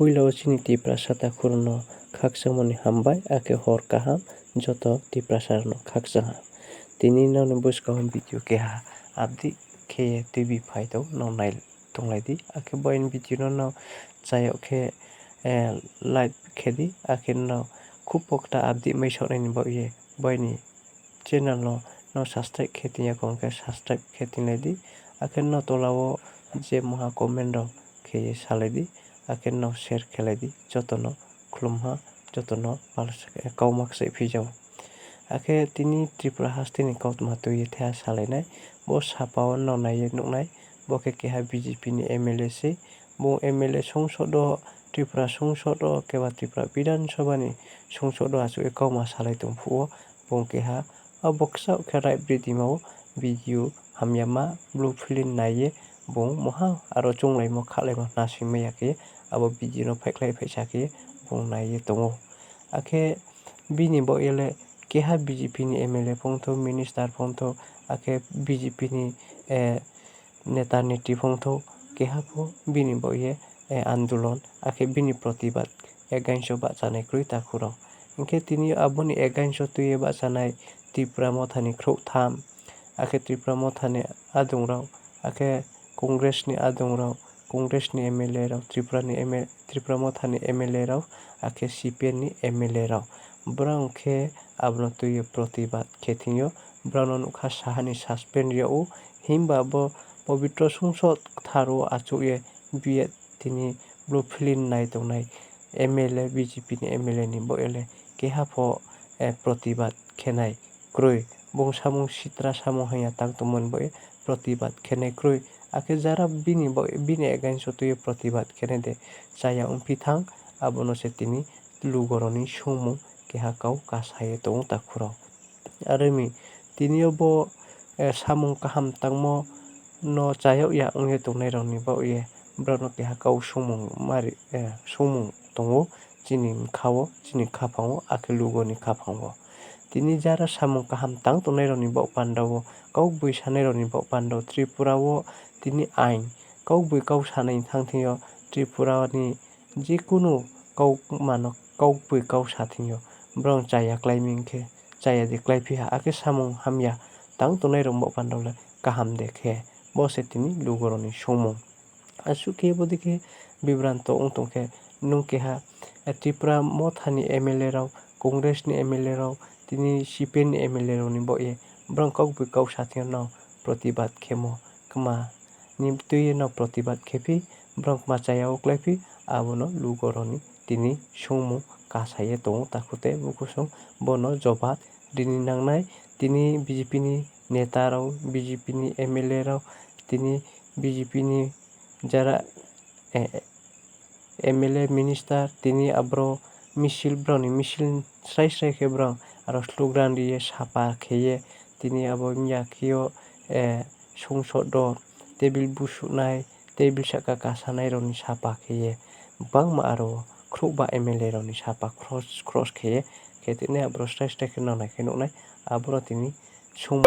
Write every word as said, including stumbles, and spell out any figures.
Poila wo chini Tiprasa takhu rao no khakchangmo ni hambai, akhe hor kaham joto Tiprasa rao no khakchang ha. Tini nrao ni buskang wo video keha update khe ye tuibi phai tong, nrao nai tonglai di. Akhe bo aini video no nrao chayag khe, like khe di, akhe nrao khub pokta update mai saoh nai ni baoh ye bo aini channel no nrao subscribe khe ting ya kong khe subscribe khe tinglai di. Akhe nrao tola wo je mungha comment rao khe ye salai di. Akhe nrao share khelai di. Joto no khlum ha, joto no pal-, kauma kchaih phi jao. Akhe tini Tripura haste ni kautma tui ye theha salai nai. Bo sapa wo nrao nai ye nuh nai. Bo khe keha BJP ni MLA sei. Bung MLA sungsod wo, Tripura sungsod wo, keba Tripura Bidhan Sabha ni sungsod wo achouh ye kauma salai tong phuh wo, bung keha abo kchaoh khe raibri dima wo video hamyama blue film nai ye bung mungha aro chounglaimo, khahlaimo, nasingmai ya khe abo video no phaikhlai phaisa khe bung nai ye tong ou. Akhe bini baoh ye le keha BJP ni MLA phongthou, minister phongthou, akhe BJP ni neta neti phongthou, keha pho bini baoh ye andolon akhe bini protibad against wo bahchanai kroi takhu rao. Hing khe tini abo ni against wo tui ye bahchanai Tipra Motha ni khrouhtham, akhe Tipra Motha ni adong rao, akhe Congress ni adong rao, Congress ni MLA rao, Tripura ni, Tripura Motha ni MLA rao, akhe CPM ni MLA rao. Brao khe abo no tui ye protibad khe thing yo, brao no nuhkha saha ni suspend ri yag ou, himba bo pobitro sungsod kthar wo achouh ye biyet tini blue film nai tongnai MLA, BJP ni MLA ni baoh ye le keha pho protibad khe nai kroi. Bung samung sitra samung hamya tang tongmo ni baoh ye protibad khe nai kroi. Akhe jara bini against wo tui ye protibad khe nai de chaya ongphi thanng, abo no se tini lugo rao ni sungmung keha kau kasa ye tong ou takhu rao. Are mi, tini yo bo samung kaham tangmo no chayag ya ong ye tongnai rao ni baoh ye brao no keha kau sungmung tong ou chini bkha wo, chini khaphang wo, akhe lugo ni khaphang wo. Tini jara samung kaham tang tongnai rao ni baoh panda wo, kaugboisanai rao ni baoh panda wo, Tripura wo tini ain kaugboikau sanai thanng thing yo, Tripura ni jekunu kauma no kaugboi kau sa thing yo, brao chaya klái mi khe, chaya de kláiphi ha, akhe samung hamya tang tongnai rao baoh panda le kaham de khe, bo se tini lugo rao ni sungmung. Asuh khe bo dei khe bibranto ong tong khe, nung keha Tripura Motha ni MLA rao, Congress ni MLA rao, tini CPM ni MLA rao ni baoh ye brao kaugboi kau sa thing yo nrao protibad khemo, kma ni tui ye nrao protibad khephi, brao kma chaya wo kláiphi, abo no lugo rao ni tini sungmung kasa ye tong ou takhu te bukhusung, bo no jobab ri ni nangnai. Tini BJP ni neta rao, BJP ni MLA rao, tini BJP ni jara MLA, minister, tini abro misil, brao ni misil srai srai khe brao aro slogan ri ye sapa khe ye, tini abo mya khe yo sungsod wo table busuhnai, table sahka kasanai rao ni sapa khe ye, gbangma aro khrouhba MLA rao ni sapa cross cross khe ye, khe tini abro srai srai khe nang nai khe nuh nai, aboro tini sung